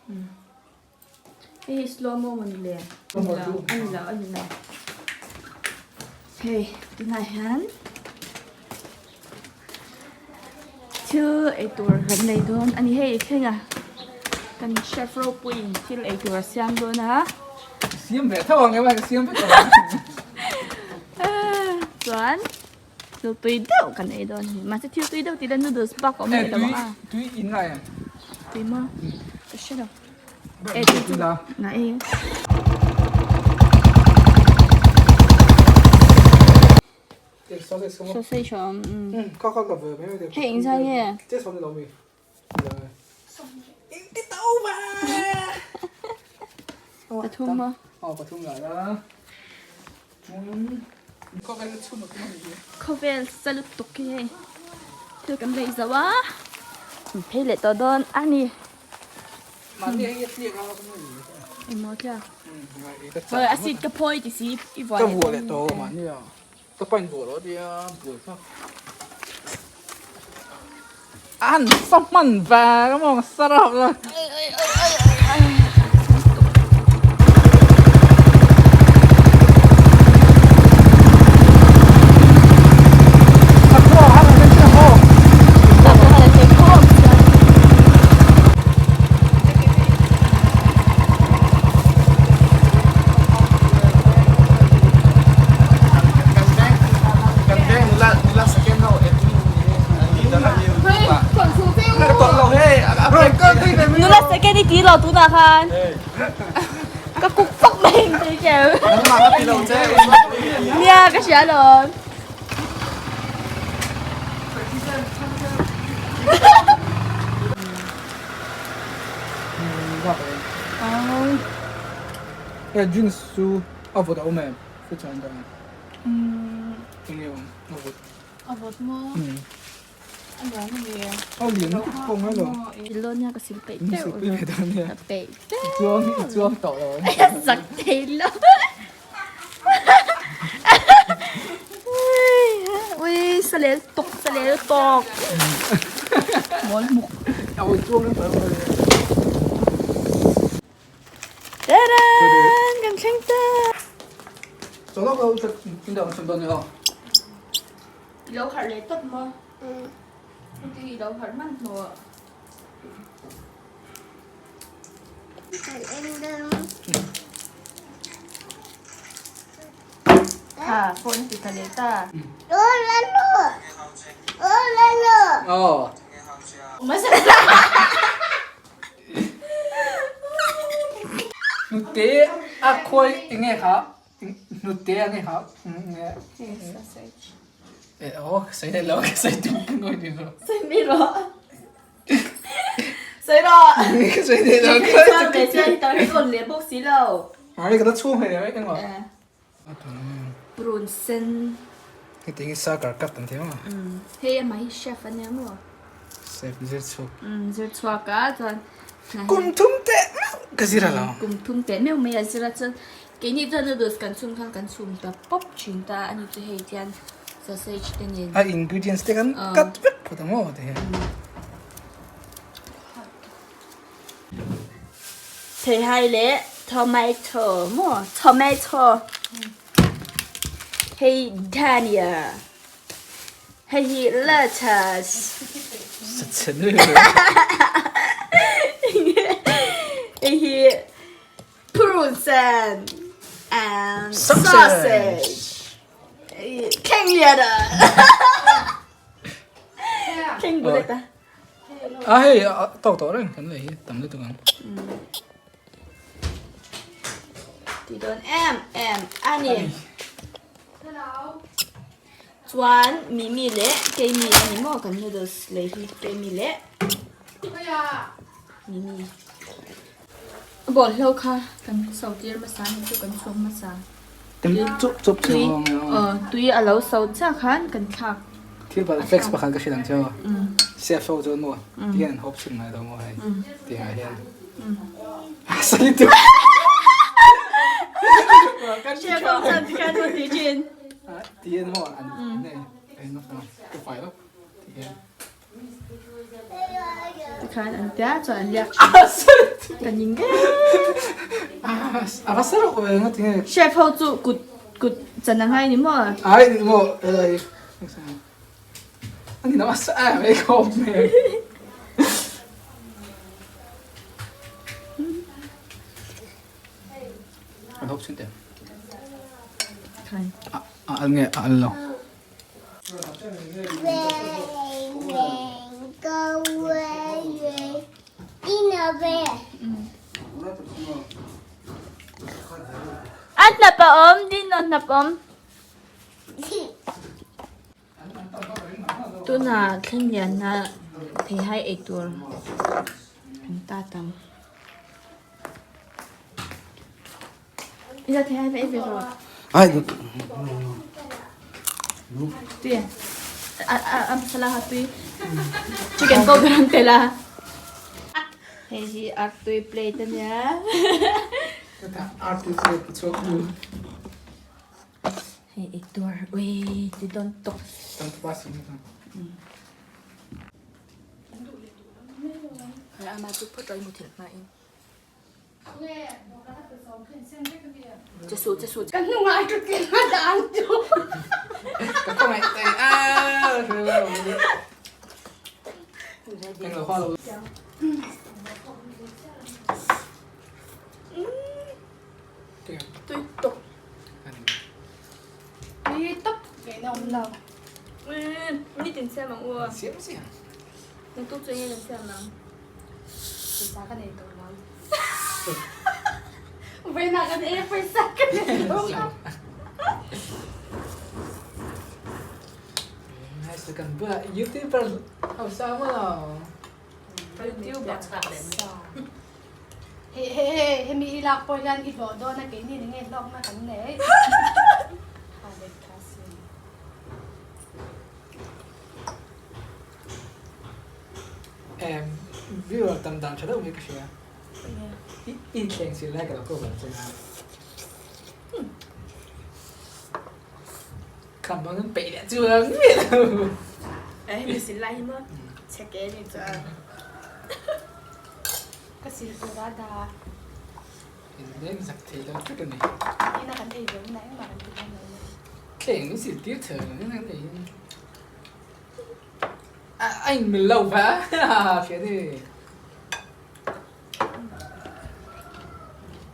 Hei hi slow mo mawni le? Ani lo, ani lo, ani lo. Hei, tunah hian thil ei tur kan nei dawn a ni. Hei thleng a kan chef ropuiin thil ei tur a siam dawn a. Siam ve tho ang em a, ka siam vek ang. Chuan thil tui deuh kan ei dawn a ni. Mahse thil tui deuh tih la noodles bak a awm leh lo ang a. Tui in ngai em? Tui maw? Ka hre lo. E tui chu na e. Sausage a awm. Hei eng zai nge? Pathum maw? Khawvel sa lutuk hi hei thil kan lei zo a, an phei leh tawh dawn a ni. Engmaw tliak? Hawi a seat ka phawi ti si i vuah leh Ka vuah leh tawh mahni a, ka pain vuah loh tia buai kha. An sa hman vang a maw sa rap la. Nula second i ti lo tunah khan ka kuk fak mai ang che keu. Nia ka hria alawm. He jeans chu a vawt a awm em? Ka chuan dan. Enge awm a vawt. A vawt maw? A lian a ni. A lian lutuk pawh ngai lo. Ilo nia ka sil peih teuh. Sil peih ve dawn nia. Ka peih teuh. Chuang i chuang tawh lo. Zak thei lo. Ui salel tuk salel tawk. Mawl muk. A ui chuang em phải không? Taran kan thleng ta. Chalo ka u in dang chum dawn ni aw. I lo harh leh tawp maw? Heti i lo harh hman hlawh. Ha, phone ti tha leh ta. Aw. Hnute a khawi enge kha hnute a nge kha nge aw ka sawi leh lo ka sawi tum ka ngawi ni lo. Sawi mi rawh. Sawi rawh. Ka sawi leh lo. Chuan ve chian hi tar hi rawn leh bawk si lo. Ai ka la chhung hei ai engah. Prun sen. Heti hi sa kar kat an ti maw? Hei amah hi chef a nia maw? Chef zir chhuak. Zir chhuak a chuan. Kum thum teh meuh ka zir a lo. Kum thum teh meuh mai a zir a chuan keini chuan noodles kan chhum khan kan chhum ta pawp thin ta a ni chu hei tian sausage te nen. A ingredients te kan cut vek phawt ang maw ti hian. Theihai leh tomato maw tomato hei dhania hei hi lettuce hei hi purun sen and sausage thleng lian a thleng bullet a. A hei a tawk tawh reng kan lei hi tam lutuk ang. Ti dawn em em a ni. Chuan Mimi leh Keimi a ni maw kan noodles lei hi Keimi leh Mimi. A bawlhlo kha kan so tir hmasa a ni chu kan chhum hmasa. Tui tui a lo so chiah khan kan thlak. Thil bal flex pakhat ka hrilh ang che aw. Chef ho chuan maw ti hian an hawp chhin ngai lo maw hei ti ah hian. Sali tu. Chef ho chuan ti khan maw ti thin. Ti hian maw an nei ka fai lawk ti hian. Tikhan an tia chuan an liak thin. Ka ning e. A va sa reuh ve nga tinge. Chef ho chu kut kut chan a ngai ni maw? Ai ni maw helai. Ani lo a sa em ei khawp hmel. An hawp chhin teh. A al nge a al lo. A hnap a awm, Dino hnap awm. Tunah thleng lianna theihai ei tur kan tat ang. Ila theihai va ei ve rawh. Ai. Tui a. A a a masala ha tui. Chicken powder an tel a. Hei hi artui plate a nia. Artui chu ka chhuak nu. Hei ei tur ui ti dawn tawp. Tam pa si ni. Hei ama chu phawt rawh i muthilh hma in. Che su che su. Ka hnungah a thu tling a dang chu. Ka khawngaih thei a. Englo hoa lo. Tui tawp. Tui tawp ngaihna awm lo. Nitin siam ang u. Siam siam. Naktuk chu enge kan siam ang? Pawisa ka nei tawh lo. Vawiinah kan ei a pawisa ka nei lo. Nice kan bulah YouTuber hausa maw? YouTuber. Hei hei hei hemi i lak pawh hian i hlawh dawn a keini ni nge hlawkna kan nei. Tha leh tha si. Em viewer tam dan tha deuh mai ka hria. I inthleng sil lai ka lo cover che a. Kham bang an peih leh chu ang miah lo. Eh hemi sil lai hi maw chhe ke ni chuan. Ka sil tur a dah. Inleng zak thei lo tak a ni. Ina kan ei ve hunah engmah kan ti dawn lo nia. Thleng min sil tir thei lo nia kan ei in. A in mil lo va hria ni.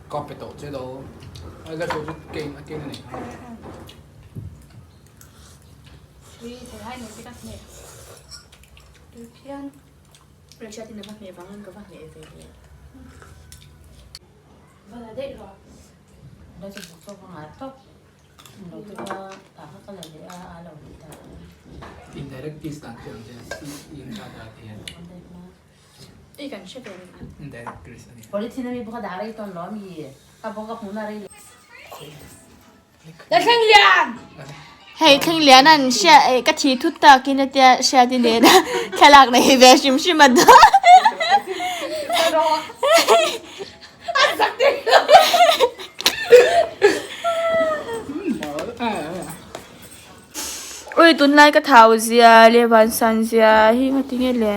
Ka pe tawh che lo. Ai la chu game a ken a ni. Tui thei hai nei te ka hne. Tui phian. Richard in a va hmeh vangin ka va hmeh ve leh. Va la daih rawh. La chu buk chawk a ngai tawp. Lo te kha tah kha ka la leh a, a lo ti ta. Indirect kiss dan khi ang che in ka da ti hian. I kan hre ve reng a. Indirect kiss a ni. Polythene ami bawk a dah rei tawn lo ami? Ka bawk a hmuhna rei leh. La thleng lian! Hei thleng lian an hria eh ka thi thut takin a tia hriat i nen a thlalak nei ve hrim hrim a dawn. Ui tunlai ka thau zia leh vansan zia hi ngatinge le.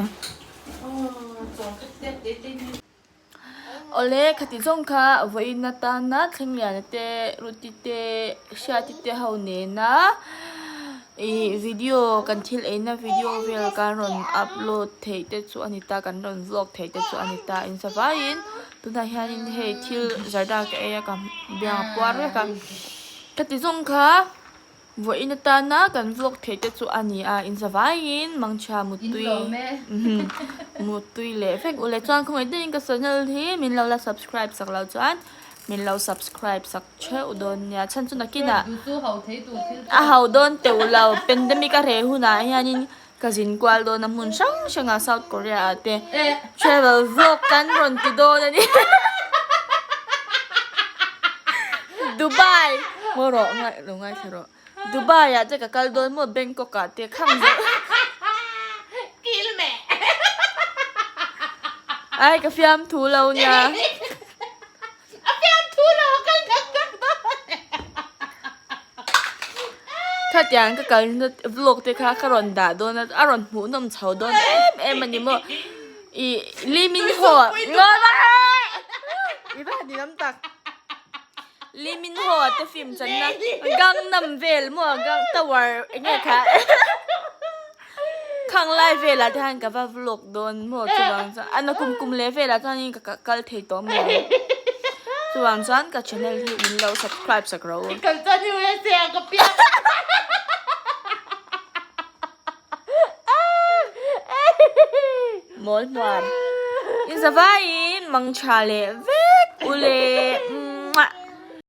Awle khati zawng kha vawiin atana thleng liana te Ruti te Hriati te ho nena ih video kan thil eina video vel kan rawn upload theih te chu a ni ta kan rawn vlog theih te chu a ni ta in zavaiin tunah hianin hei thil zarda ka ei a ka biang a puar vek a khati zawng kha. Vawiin atana kan vlog theih te chu a ni a, inzavaiin mangchhia muttui muttui leh vek ule chuan khawngaih deuhin ka channel hi min lo la subscribe sak lo chuan min lo subscribe sak theuh dawn nia chhan chu nakinah a ho dawn teuh lo pandemic a reh hunah hianin ka zin kual dawn a hmun hrang hrangah South Korea ah te travel vlog kan rawn ti dawn a ni Dubai maw rawh ngai lo ngaithla rawh Dubai ah te ka kal dawn maw Bangkok ah te khang zawh ai ka fiam thu lo nia. A fiam thu lo a kal dak dak dawn e. Khatiang ka kal na vlog te kha ka rawn dah dawn a a rawn hmuh nawm chho dawn em em a ni maw ih Lee Min Ho ah. ni lam tak. Lee Min Ho a te film channa Gangnam vel maw Gang Tower eng nge kha Khang lai velah te hian ka va vlog dawn maw chuvang chuan a nakum kum leh velah chuanin ka kal thei tawh maw chuvang chuan ka channel hi min lo subscribe sak rawh u. I kal chuan USA ah ka piang. Mawl hmuam. In zavaiin mangtha leh vek ule.